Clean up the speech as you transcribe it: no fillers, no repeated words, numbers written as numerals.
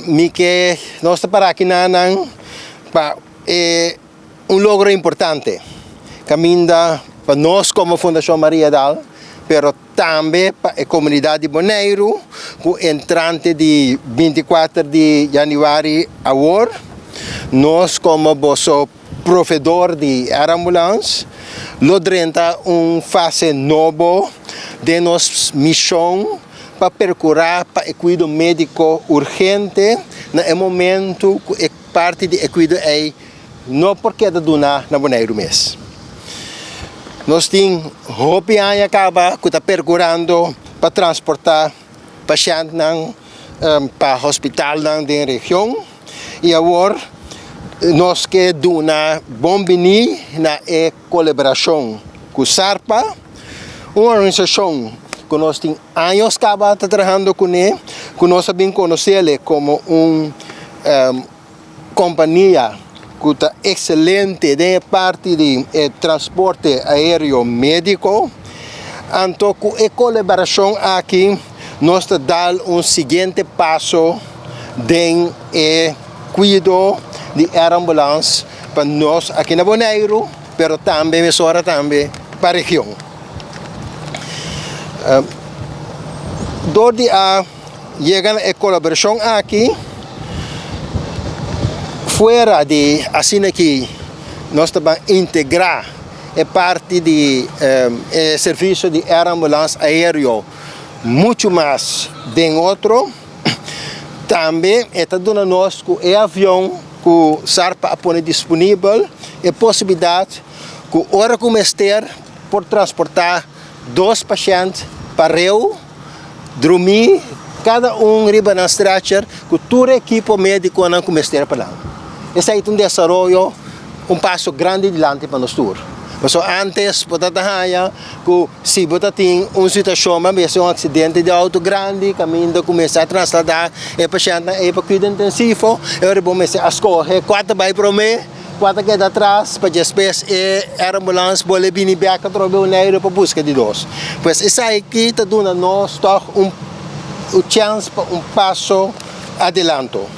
Mi ke nos ta para aki nan pa e un logro importante kaminda pa nos komo Fundashon Mariadal pero tambe pa e komunidat di Boneiru ku entrante di 24 di yanüari awor nos komo boso proveedor di air ambulance lo drenta un fase nobo den nos mishon pa perkurá pa e kuido médiko urgente na e momentu ku e parti di e kuido ei no por keda duna na Boneiru mes. Nos tin hopi aña kaba ku ta perkurando pa transportá pashèntnan pa hospitalnan den region i awor nos ke duna bon biní na e kolaborashon ku SARPA, un organisashon ku nos tin años kaba ta trahando kuné, ku nos a bin konosele komo un kompania ku ta ekselente den e parti di e transporte aereo médiko. Anto ku e kolaborashon aki nos ta dal un siguiente paso den e kuido di air ambulance pa nos aki na Boneiru, pero tambe mesora tambe pa region. Dor di a yega na e kolaborashon aki, fuera di asina ki nos ta ban integrá e parti di e servisio di air ambulance aereo muchu mas den otro, tambe e ta duna nos ku e avion ku SARPA a pone disponibel e posibilidat ku ora ku mester por transportá dos pashènt pareu drumí kada un riba nan stretcher ku tur e ekipo médikonan ku mester pa nan. Esei ta un desaroyo, un paso grandi dilanti pa nos tur. Pasobra ántes bo ta ta haña ku si bo ta tin un situashon ban mester un aksidente di outo grandi kaminda ku mester a trasladá e pashèntnan ei pa kuido intensivo, e ora bo mester a skohe kua ta bai promé. Kua ta keda atras pa despues e air ambulance bolbe bini bek atrobe Boneiru pa buska di nos. Pues esaki ta duna nos tog un chèns pa un paso adelanto.